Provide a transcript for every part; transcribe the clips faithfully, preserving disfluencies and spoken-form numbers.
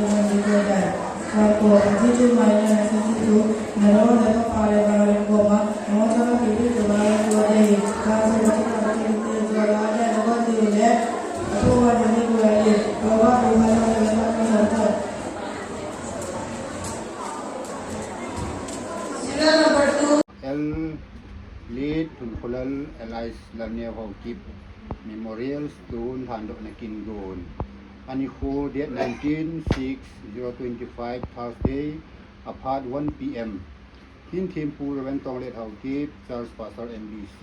L. Late Thunkholal alias Lalneo Haokip Memorial Stone lhandohna kin gon. Anikho date nineteen six twenty twenty-five, Thursday, aphat one P M. Hinthempu Reverend Tonglet Haokip, Church Pastor M B C.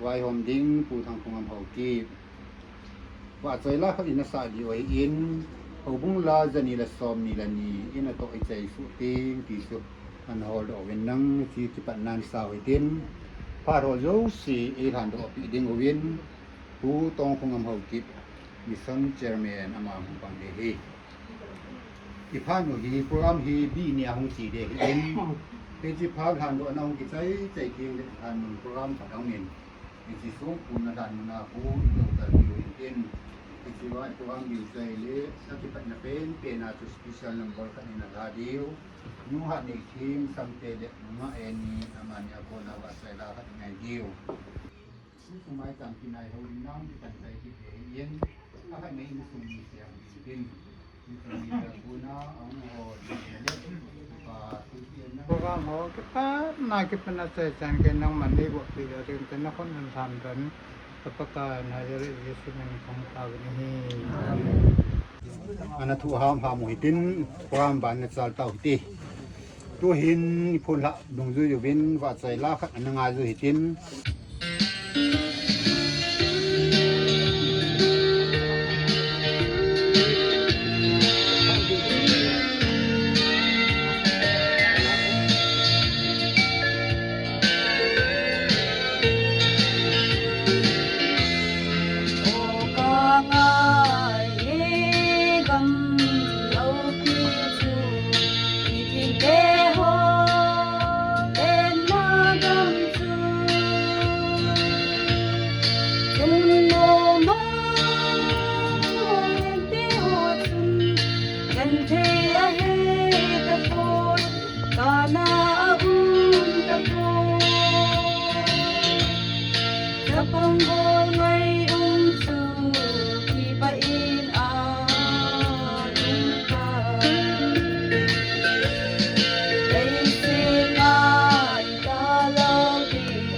Vaihom ding Pu Thangkhongam Haokip. Vahchoi la khat in asah diu ahin, houbung la jani le som ni le ni in atoh ichai suh ting ti chu ana holdoh uvin nang chi kipatnan sa u hitin, phat ho jouse eilhandoh peh ding uvin Pu Tongkhongam Haokip, Mission Chairman, ama hung pang ding ahi. Iphat u hi program hi B ni a hung che ding ahin, hiche phat lhandohna hung kichai chai teng le lhanmun program khat ahung in, hiche songpuna lhanmun a pu itoh kal diu ahin, hiche a program diu chai le, akipatna penpen a chu special number khat in ala diu. Nu Hatneithem Sangte le Nu Ngah Annie, amani a kona vahchoi la khat ngai diu. Insung maicham kinai hou in nang kipan chai kit ding ahin, akhat ngai insung mi siam ding tin. Insung mi siam puna ahung ho ding le, pa tu ti na. Program ho kipatna kipatna chai chan kei nangman neiboh peh lou ding tin nakhut nalhan dan, ka Pakai Nazareth Jesu min in kahung tao u ahi. Ana thu ham ham u hitin, program ban nachal tau hite. Tuhin iphone lhah dungjui uvin vahchoi la khat ana ngai u hitin. Chapang bol ngai um chu kipah in alung pa. Leiset lai talou ding,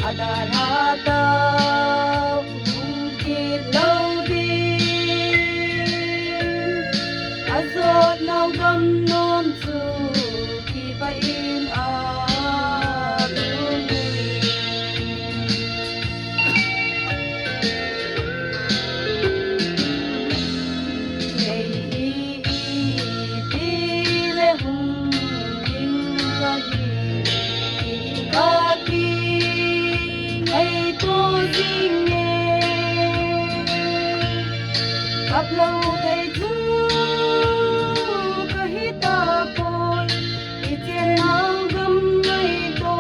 adalha tau hung kit lou ding. Ajot nau gam nom chu kipah in alung. Kei hi iti le hung ding kahi, kei kati ngaito jing e. Kap lou thei chu kahi tapoi, ichen nau gam ngaito,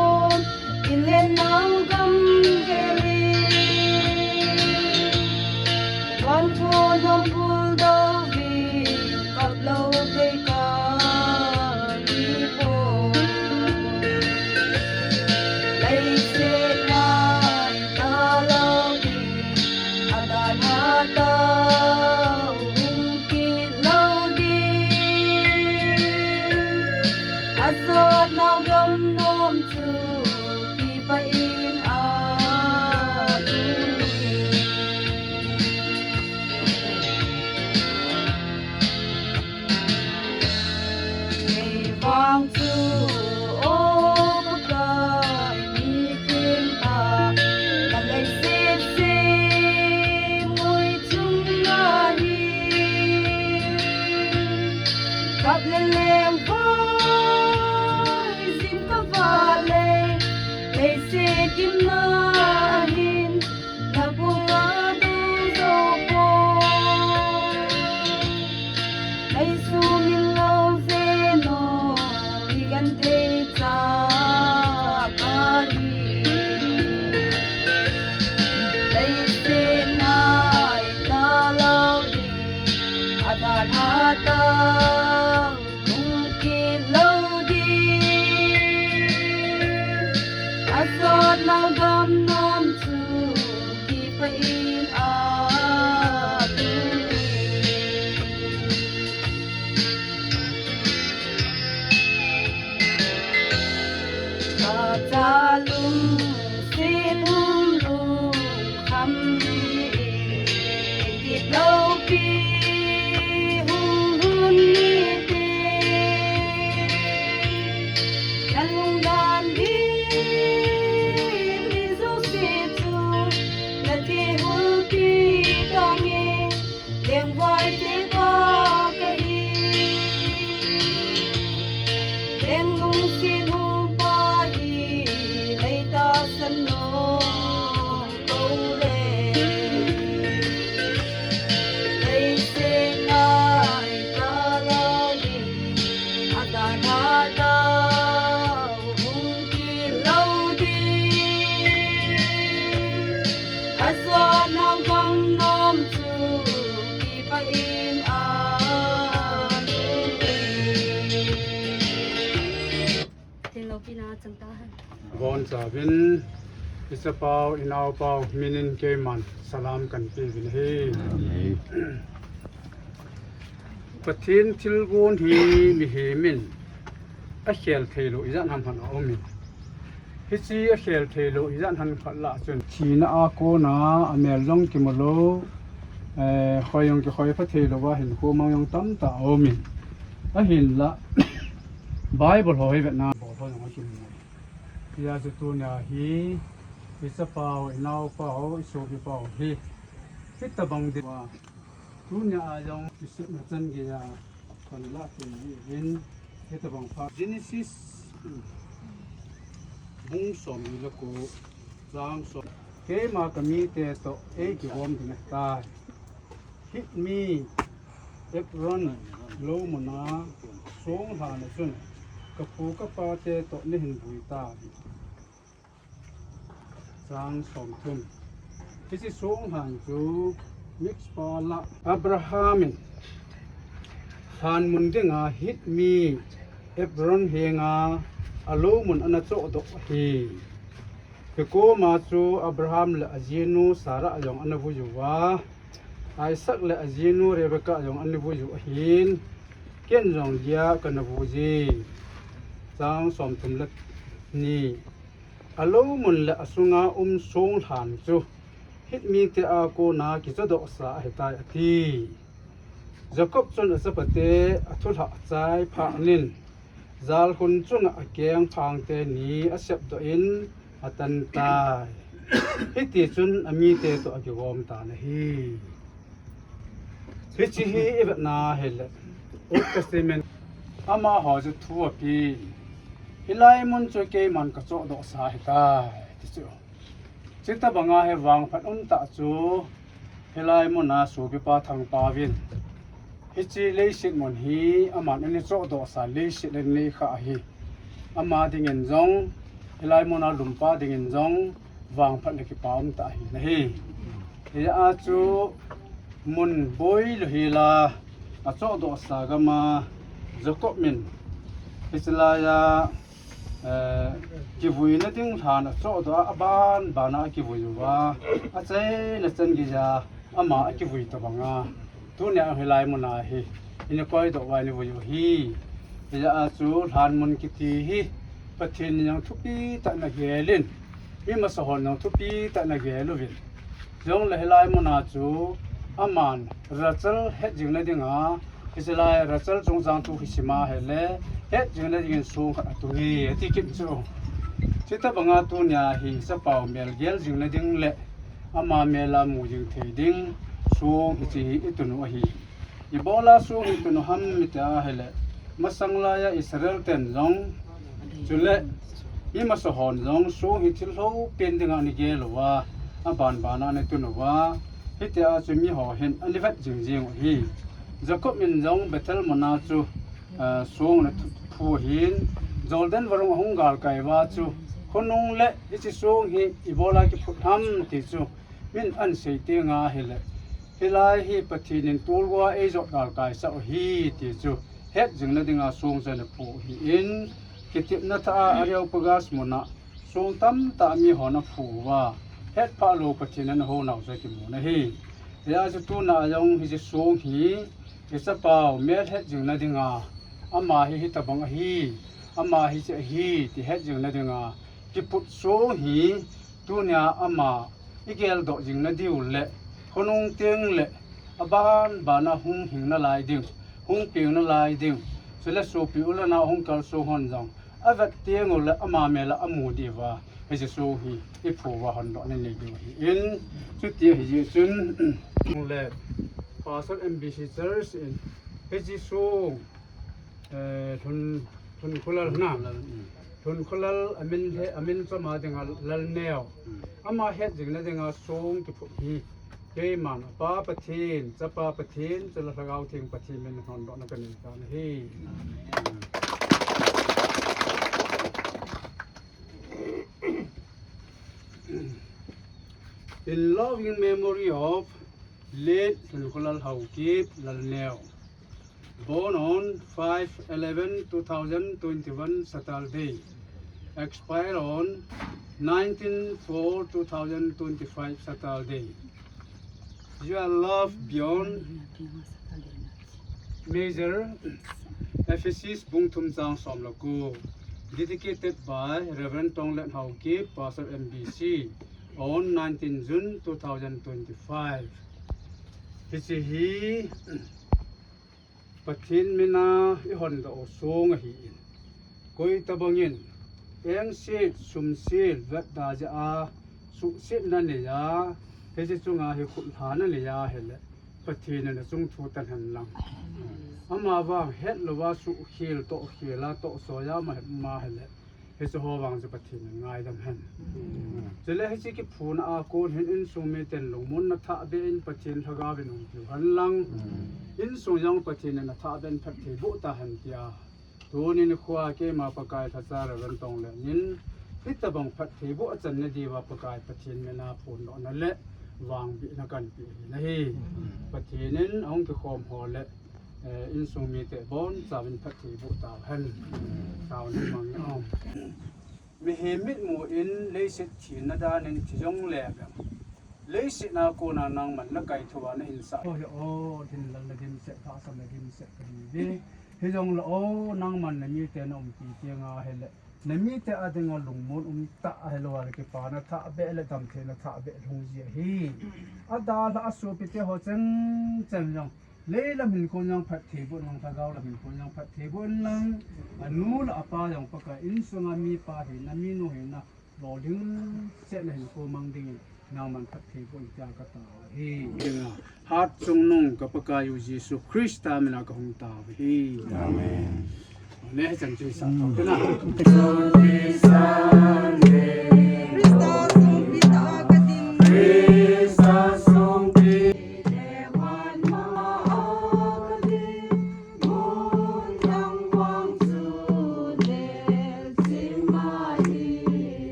ilen nau gam gel e. Van khon hom bul dou vin kap lou thei kahi poi. Leiset lai talou ding, adalha tau hung kit lou ding. Ajot nau gam nom chu kipah in alung. Kei vang chu, o Pakai, mi thengtah, na leiset sem ngoi chunga hi kap le leng vai jin kavah le, leiset gimna hin na bung a ding jou poi. Leiset min lou jeh nom, i genthei cha kahi. Leiset lai talou ding, adalha tau Hung kit lou ding, asot lou gam nom chu kipah in a Pachalung sinum lungkham hi in, kit loupi hung hun nite. Nalungdon hi mi jouse chu nathihulpi tange. Lengvai te pa kahi, leng lungset umpa hi, nei tahsan nom kou le. Leiset ngai tah lou ding, adan hatah hung kit lou ding. Asot lou gam nom chu kipah in a lung in. Tin loupi na chang tahen. Von chavin, i chapau, i naopau, minin keiman salam kahin peuvin ahi. Amen. Pathen thilgon hi mihemin akhel theilou ijat ham khat aumin. Hiche akhel theilou ijat ham khat lah chun thina a kona amel jong kimu lou, eh, khoi jong kikhoi pha theilou a hinkho mang jong tamtah aumin. Ahinlah Bible ho hi vetna bol ho jong akimu. Hijeh chun tunia hi i chapau, i naopau, i sopipau hi hitabang ding a Tunia jong kisepna chan geiya kon lah thei ahin, hitabang phat. Genesis bung somni le ko, chang som. Keima kamite toh eikigom ding ahitai. Hit mi Hebron lou muna songlhan a chun kapu kapate toh neihin vui tai. Chang somthum. Hiche songlhan chu Mizpah lah Abraham in lhan mun dinga Hit mi Hebron henga alou mun ana chohdoh ahi. Hikoma chu Abraham le ajinu Sarah jong ana vui uva, Isaac le ajinu Rebecca jong ana vui u ahin, ken jong lia kana vui e. Chang somthum le ni. Alou mun le asunga um songlhan chu Hit mite a kona kichohdohsa ahitai ati. Jacob chun achapate athulhah achai phat in, jalkhun chunga akengphang teni asepdoh in atan tai. Hitichun amite toh akigom tan ahi. Hiche hi ivetna hile, Old Testament amaho chu thu apen, hilai mun chu keiman kachohdohsa ahitai, ti chu. Chuti banga hi vangphat umtah chu hilai muna sopipa thangpa vin, hiche leiset mun hi aman ana chohdohsa leiset ana neikhah ahi. Ama dingin jong, hilai muna lumpa dingin jong vangphat le kipa umtah ahi nahi. Hijeh a chu mun boilou hela achohdohsa gama Jacob in hiche laiya eh, kivuina ding lhan achohdoh a, abanbana akivui uva, achaina chan geiya ama akivui tobanga, tunia hilai muna hi eina koidoh uva eina vui u ahi. Hijeh a chu lhan mun kiti hi Pathen in jong thupi tah in agel in, mi masahon jong thupi tah in agel uvin, jongle hilai muna chu aman Rachel hetjingna dinga, hiche lai Rachel chungchang thu hi sima hile, hetjingna dingin song khat atung e, ati kit chu. Chuti banga tunia hi chapau mel geljingna ding le ama mel a mujing thei ding song hiche hi itun u ahi. Ibola song hi itun u ham iti ahile, masang laiya Israel ten jong, chule mi masahon jong song hi thil houpen dinga ana gel uva, abanbana ana tun uva, hitia chu miho hin ana vet jingjing u ahi. Jacob in jong Bethel muna chu, eh, song ana phu ahin, Jordan varung ahung galkai uva chu, khonung le hiche song hi ibola kiphut ham ti chu min ana sei tenga hile, Hilai hi Pathen in tolgua eijot galkai sah u ahi ti chu hetjing nadinga song chu ana phu ahin, kitepna thah a Areopago mun a song tamtah mihon aphu uva, hetphah lou Pathen in ahou nau chu akimun ahi. Hijeh chun tuna jong hiche song hi, ichapau mel hetjing nadinga, ama hi hitobang ahi, ama hiche ahi ti hetjing nadinga, kiphut song hi, tunia ama igeldoh jing nadiu le, khonung teng le, aban bana hung hing nalai ding, hung peng nalai ding, chule sopi u le nao hung kalsong hon jong, avet teng ule ama mel a amu diuva, hiche song hi iphu uva hondohna nei diu ahin, chuti ahijeh chun, le Pastor M B C Church in hiche song, eh, Lhun, Lhunkholal na. Lhunkholal, amin he, amin chom a dinga Lalneo. Ama hetjing nadinga song kiphut hi, keiman apa Pathen, chapa Pathen, chule Lhagao Theng Pathen min in hondohna kanei tan ahi. In loving memory of late Lhunkholal Haokip Lalneo, born on five eleven two thousand twenty-one Saturday, expire on nineteen four two thousand twenty-five Saturday. You are loved beyond measure. Ephesus bung thum chang som le ko. Dedicated by Reverend Tonglet Haokip, Pastor M B C, on nineteen June two thousand twenty-five. Hiche hi Pathen mina ihondoh u song ahin, koitobang in engset, sumset, vetda jeh a suhsetna neiya, hiche chunga hi khutlhana neiya ahile, Pathen in achung thu tan hen lang. Amavang hetlouva suhkhel, tohkhel a, tohsoi a, ama het ma ahile, hiche ho vang chu Pathen in ngaidam hen. Chule hiche kiphuna a kon hin insung miten lungmonna thahbeh in Pathen Lhagao vin umpiu hen lang. Insung jong Pathen in athahbeh in phatthei boh tahen tia, tuni nikhoa keima Pakai lhacha Reverend Tonglet in hitobang phatthei boh achanna diuva Pakai Pathen mina phondohna le vangbehna kahin pe ahi. Pathen in ahung kikhom ho le, eh, insung mite bonchauvin phatthei boh tauhen. Taona mang um. Mihem mitmu in leiset thina dan in thi jongle vang, leiset a kona nangman nakaithou a nahinsah. O, o, dinlal nadimset, tahsan nadimset kahiuve. Hijongle o, nangman namite naumpi tenga ahile, namite a dinga lungmon umtah ahiloule kipana thahbeh le damtheina thahbeh lhung ji ahi. Adalhah a sopite ho chengcheng jong, leilam hinkho jong phatthei boh in lang, lhagao lam hinkho jong phatthei boh in lang, anu le apa jong Pakai insunga mipa hina, minu hina, lolhing chetna hinkho mang dingin nangman phatthei boh in tia katao ahi. Hatchungnung ka Pakaiu Jesu Christa mina kahung tao ahi. Amen. Le, hichan chu hisah tau tena.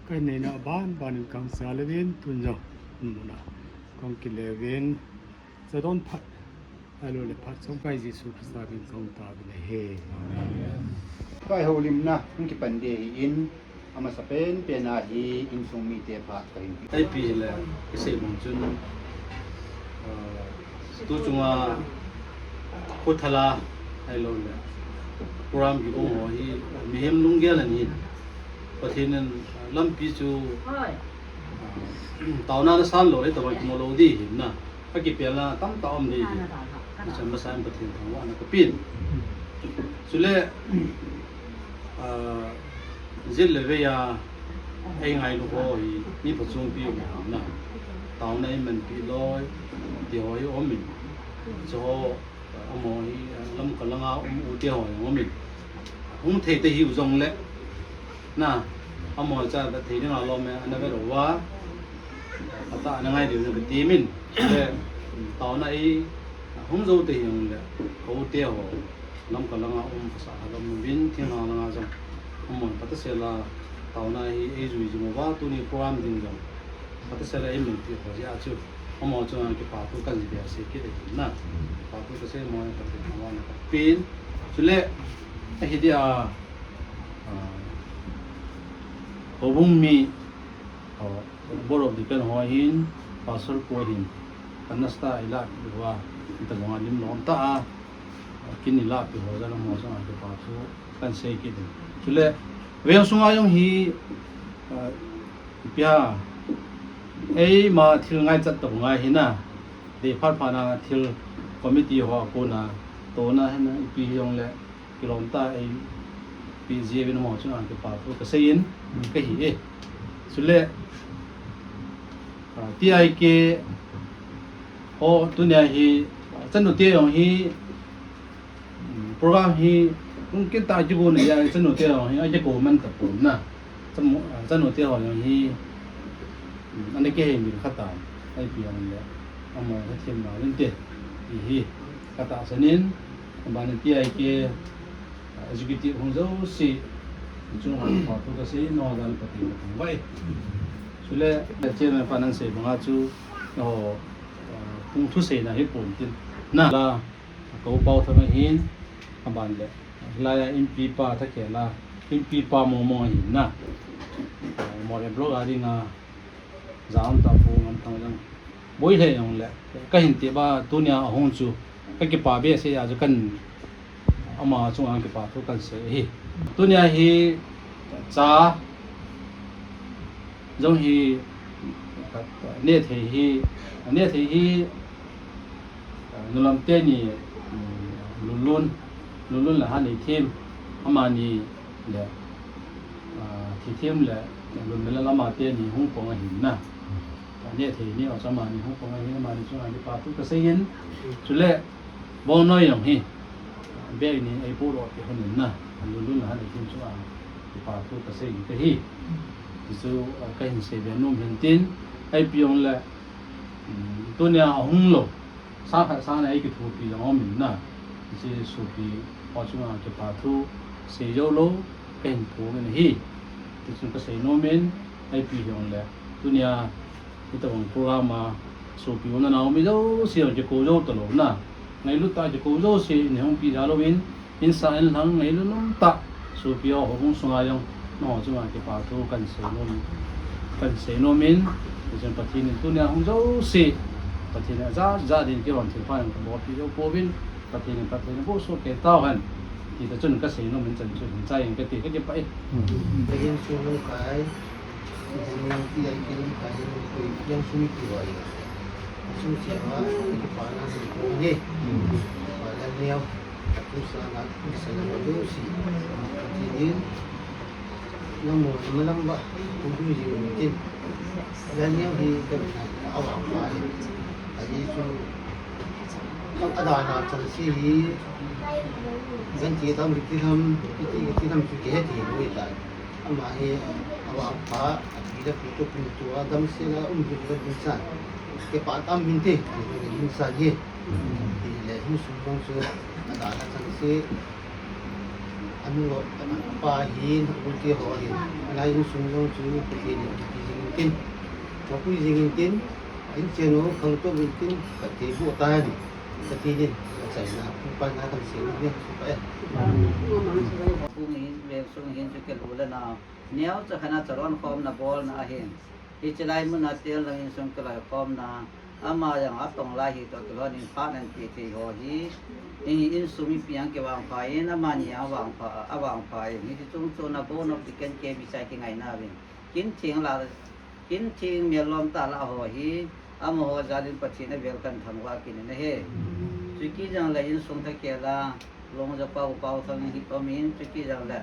Kahin neina banbanin kahung sa levin, tun jong, muna kahung kile uvin. Chadon phat, ahiloule phat chomkai Jesu Christa min kahung taovin ahi. Pai houlimna hung kipan ding ahin, amasapen pena hi insung mite phat kahin. Ipi hile, kasei bang chun, ah, tuchunga khothal a, ahiloule program kibol ho hi mihem lunggel ahin. Pathen in lampi chu, ah, taona nasan lou le, taona kimu lou ding ahin na. Akipelna tamtah um ding ahi. Ichan masa in Pathen thangvahna kapen. Chule, ah, jet le vei a eingailu ho hi mi phachompi um ham na. Taona imanpi lou ti ho hi um in. Chuho, amaho hi, ah, Lamka langa um u te ho jong um in. Hung thei te hiu jongle, na, amaho cha ta thei dinga lom e, ana ve lou va. Atah ana ngai diu jong kati min. Le, taona i, hung jou te hijongle, ka u te ho, Lamka langa um, khosah a um uvin, thinglhang langa jong, amahon phatah sela, Taona hi eijui jing uva tuni program ding jong phatasela eimin peh ho jeh a chu amaho chunga kipa thu kahin sei kit ahi na. Kipa thu kasei mo na Pathen thangvahna kapen. Chule ahi dia, ah, houbung mi, ah, Board of Deacon ho hin, Pastor pu hin, kanasta ilah peh uva, hitobanga lim lom tah a kin ilah peh ho jal amaho chunga kipa thu kahin sei kit in. Chule veng sunga jong hi, ah, ipi ham, eima thil ngaichat toh ngai hi na, dei phat phat na thil committee ho a kona tona hi na ipi hijongle kilom tah a eipeh jeh uvin amaho chunga kipa thu kasei in kahi e. Chule, ah, T I K ho tunia hi, ah, chanu te jong hi, um, program hi, um, kit tah a kigon ahi a, chanu te jong hi akikou man tapon na. Chanu, ah, chanu te ho jong hi, um, ana kihei min khat a, ipi jongle amaho hethem nauvin te, ti hi katahsan in, aban in T I K, ah, executive hung jouse chunga kipa thu kasei, nangho jal Pathen kathangvah e. Chule chairman pan ahin sei banga chu, nangho, ah, hung thuseina hi pon tin na la, Kou Paothang ahin, aban le hilai a Inpipa Thakhel a, Inpipa Mongmong ahin na, ah, Moreh block a dinga jam tah Pu Ngamthang jong boi lheh jongle, kahin tep a tunia ahung chu kakipa behseh a chu kan, ama chunga kipa thu kahin sei ahi. Tunia hi cha jong hi, nehthei hi, nehthei hi, nulam teni, um, Lunlun, Lunlun le Haneithem, amani le, ah, Theithem le Lunmilal, ama teni hung pang ahin na. Nehthei ni, o, amani hung pang ahin, amani chunga kipa thu kasei in. Chule Bongnoi jong hi, beh ni eipohdoh peh hon in na, Lunlun le Haneithem chunga kipa thu kasei in kahi. Hichu, ah, kahin seibe nom hin tin, ipi jongle, um, tunia ahung lou, sang khat sang ni a eikithopi jong um in na, hiche sopi ho chunga kipa thu sei jou lou kahin phong in ahi. Tichun kasei nom in, ipi hijongle tunia hitobang program a sopi u le nao mi jouse jong kikou jou talou na, ngailut tah a kikou jouse in hung pi jal louvin, insah inlhang ngailut um tah, sopi ho houbung sunga jong nangho chunga kipa thu kahin sei nom, kahin sei nom in, hichun Pathen in tunia hung jouse Pathen in ajat jat in kihon thilpha jong kabolpeh jou pouvin, Pathen in phatthei naboh soh kei tauhen, ti tah chun kasei nom in chan chu hin chai in kati, kakipah e. Pathen chu hung kai, Pathen in ti ai kin kai, hung kai, yang sumi ti wai. Sum se wa, kakipah na sum ko nge. Kipah na neo, atu sa na, sa na wa do si. Pathen in, Namo, malam ba, hung hung jing in tin. Daniel hi ka na a vang pa hi. A hi chu, ka, a dan a chang se hi, gan ti tam, ti tam, ti, ti, ti tam chu kihe thei lou ta. Ama hi, a vang pa, a pi le pu chu pum chu a damsel a um jing le ding san. Kipah tam min te, ti le ding san hi. Ti le hin sum bang chu, a dan a chang se. Anu, apa hin, ute ho hin, alai insung jong chu Pathen in pui jing in tin. Mapui jing in tin, in chenu khangtou in tin, phatthei boh tan. Pathen in achaina, upa na kan sei in, pa e. Kum hin, veng sung hin chu kelu le nao. Neo cha khat a chalon khomna bolna ahin. Hiche lai mun a tel lang insung kiloikhomna, ama jong atong lai hi toh kilhon in phat nan pe thei ho hi, in, insung mipi jong kivangpha in, amani jong avangpha, avangpha in, hiche chung chon a Board of Deacon K B C a kingaina uvin. Kin theng la, kin theng mel lom tah la ho hi, amaho jal in Pathen avel kan thangvah kit in ahi. Chukit jongle insung thakhel a, Longja pa u Paothang hi um in, chukit jongle,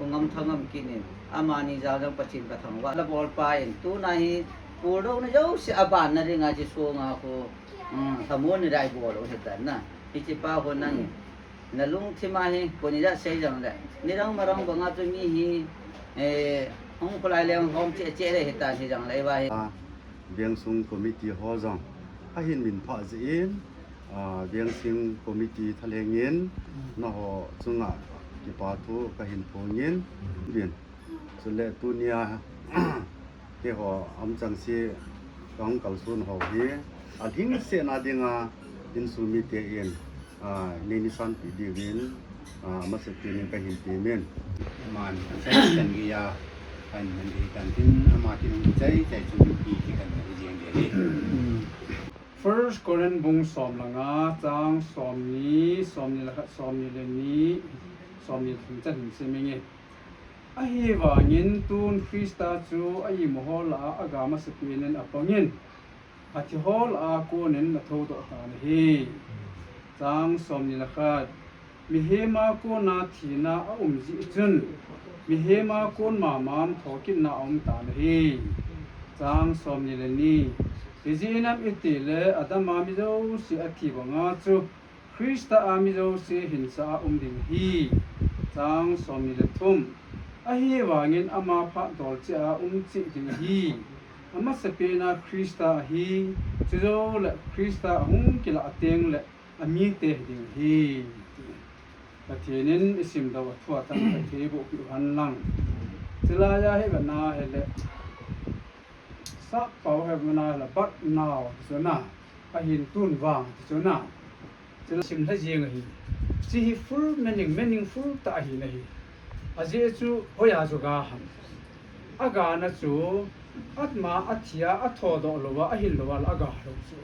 U Ngamthang um kit in, amani jal jong Pathen ka thangvah. La bol pa in, tuna hi, puldouna jouse a banna dinga hiche sunga khu, um, lhamon ni dai bol u hitan na. Hiche pa khu nang in, na lungthim a hi, koi in ijat sei jongle, nidang marang banga chu mi hi, eh, hung kholai leng hom cheh cheh le hitan hijongle va hi. A, Vengsung committee ho jong ahin min phah jeh in, a, Vengsung committee thalheng in, nangho chunga kipa thu kahin phong in, bin. Chule tunia keiho umchan se kahung kalson ho hi alhingsetna dinga insung mite in, ah, nei nisanpeh diuvin, ah, amasapen in kahin temin. Aman, asan kan geiya, kan, kan gei kan tin, ama kin hung chai, chai chu pi ti kan kan jeng de ni. First Corinth bung som le nga, chang somni, somni le khat, somni le ni, somni le thum chan hin sim inge. Ahivangin tun Christa chu a-imu ho lah a aga masapen in apangin, athi ho lah a konin athoudoh tan ahi. Chang somni le khat. Mihem a kona thina aum jeh chun, mihem a kon maman thokitna aum tan ahi. Chang somni le ni. Ijeh inem itile Adam a mi jouse athi banga chu, Christa a mi jouse hinsa a um ding ahi. Chang somni le thum. Ahivangin ama phat dol cheh a um cheh ding ahi. Amasapen a Christa ahi, chujou le Christa ahung kilah teng le amite hi ding ahi. Pathen in isimdoh a thu a thang ka thei boh pi u hen lang. Chulai a hi vana hi le, Sap pau hi vana hi le, but now, ti chu na, ahin tun vang, ti chu na. Chule sim lha jeng ahi. Hiche hi full meaning, meaningful tah ahi na hi. Ajeh chu hoiya chu ga ham. Agana chu, ama athi a, athoudoh louva, ahin louva la aga lou chu.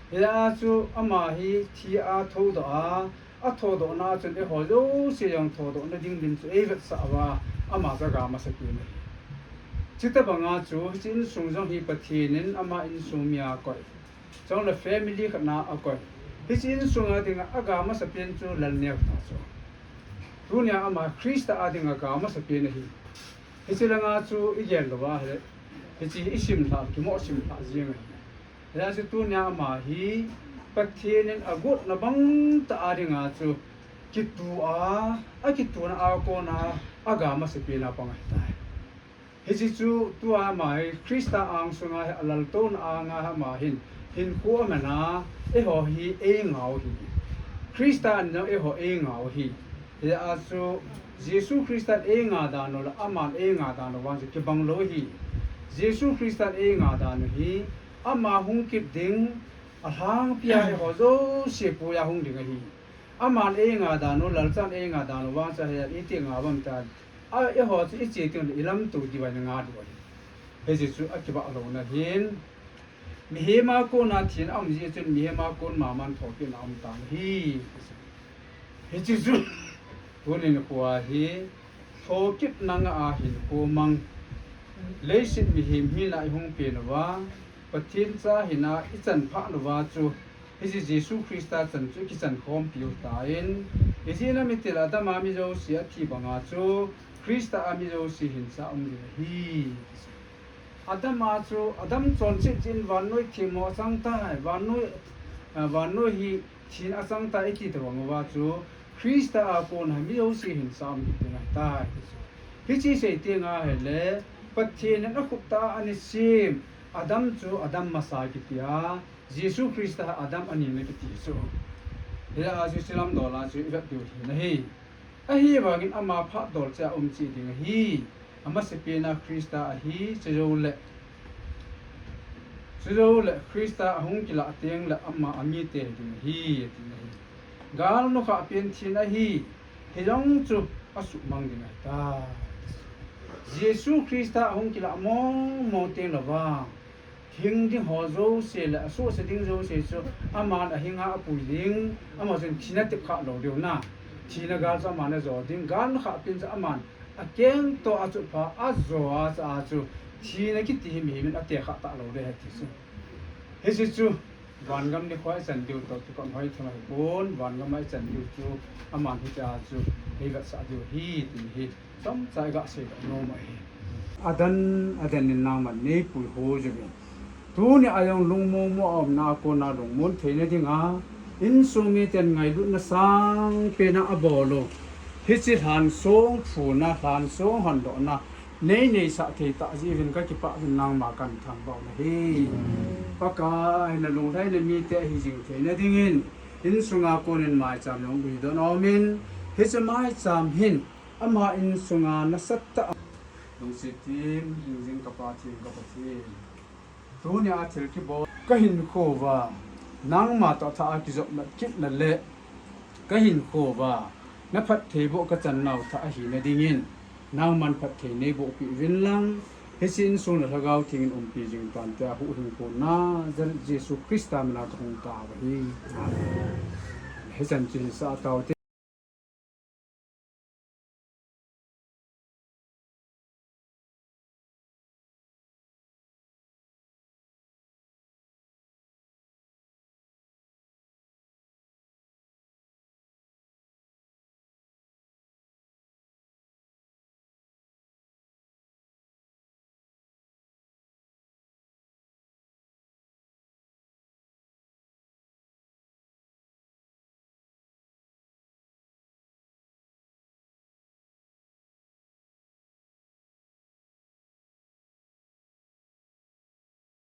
Hia chu ama hi thi a thoudoh a, athoudohna chun eiho jouse jong thoudohna ding din chu eivetsah uva, ama chu aga masapen ahi. Chuti banga chu, hiche insung jong hi Pathen in ama insung mi a koi. Chule family khat na akoi. Hiche insung a dinga aga masapen chu lal neo tah chu. Tunia ama Christa a dinga aga masapen ahi. Hiche langa chu igel louva ahile, hiche isim lha, kimoh sim lha jeng ahi. Hijeh chun tunia ama hi Pathen in agotna bang tah a dinga chu kitu a, akituna a kona aga masapen a pang ahitai. Hiche chu tua ama hi Christa angsunga hi alaltouna anga hi ama hin hinkho aman a, eiho hi eingah u ahi. Christa in jong eiho eingah u ahi. Hijeh a chu Jesu Christa in eingah dan u le aman eingah dan u vang chu kibang lou ahi. Jesu Christa in eingah dan u hi ama hung kit ding, alhangpia eiho jouse puiya hung ding ahi. Aman eingah dan u, lalchan eingah dan u vang chu hi iti ngah uvam tia, a, eiho chu iche teng le ilamto diuva ingah diu ahi. Hiche chu akibah louna hin, mihem a kona thina aum jeh chun mihem a kon maman thokitna aum tan ahi. Hiche chu, tunin khoa hi, thokitna ngah a hinkho mang, leiset mihem hina ihung pen uva, Pathen cha hina ichan phat uva chu, hiche Jesu Christa chan chu ikichan khompiu hitan, ijeh inem itile Adam a mi jouse athi banga chu, Christa a mi jouse hinsa um ding ahi. Adam a chu, Adam chonset jeh in vannoi themmo achang tai, vannoi, ah, vannoi hi thina achang tai iti tobang uva chu, Christa a kona mi jouse hinsa um kit ding ahitai ti chu. Hiche sei tenga ahile, Pathen in akhut tah a ana sem Adam chu Adam masa kiti a, Jesu Christa Adam anina kiti chu. Hia chu hiche lamdol a chu ivet diu ahi na hi. Ahivangin ama phat dol cheh a um cheh ding ahi. Amasapen a Christa ahi, chujou le, chujou le Christa ahung kilah teng le ama amite hi ding ahi, ati na hi. Gal nukhah pen thina ahi, hijong chu asuhmang ding ahitai. Jesu Christa ahung kilah mong mong teng le vang, hing ding ho jouse le asuhset ding jouse chu aman ahinga apui ding, ama chun thina tep kha lou diu na. Thina gal chu aman ajo ding, gal nukhah pen chu aman akeng toh achupha ajo a chu, a chu thina kiti hi mihem in ate kha talou ding ahi ti chu. Hiche chu vangam nikho ichan diu toh kipah hoi thei ahipon, vangam a ichan diu chu aman hitia chu eivetsah diu ahi ti hi chomcha iga seidoh nom ahi. Aden, aden in nangman neipui ho jouvin, tunia jong lungmong mo a umna a kona lungmon theina dinga, insung miten ngailutna sangpen a abol u, hiche lhansong phuna, lhansong hondohna neineisah thei tah jeh uvin kakipah uvin, nangma kathangvah u ahi. Pakai, nalunglhaina mite hijing theina dingin, insunga konin maicham jong luidon aumin, hiche maicham hin ama insunga nasatah a Lungset thim hingjing ka Pa thim ka Pathen, tunia thil kibol kahinkho uva, nangma toh thah a kijopmat kitna le kahinkho uva, na phattheiboh kachan nau thah ahina dingin, nangman phatthei neiboh peh uvin lang, hiche insung le Lhagao Theng in umpi jing tan tia huhhingpu Nazareth Jesu Christa mina kahung tao ahi. Amen. Hichan chu hisah taute.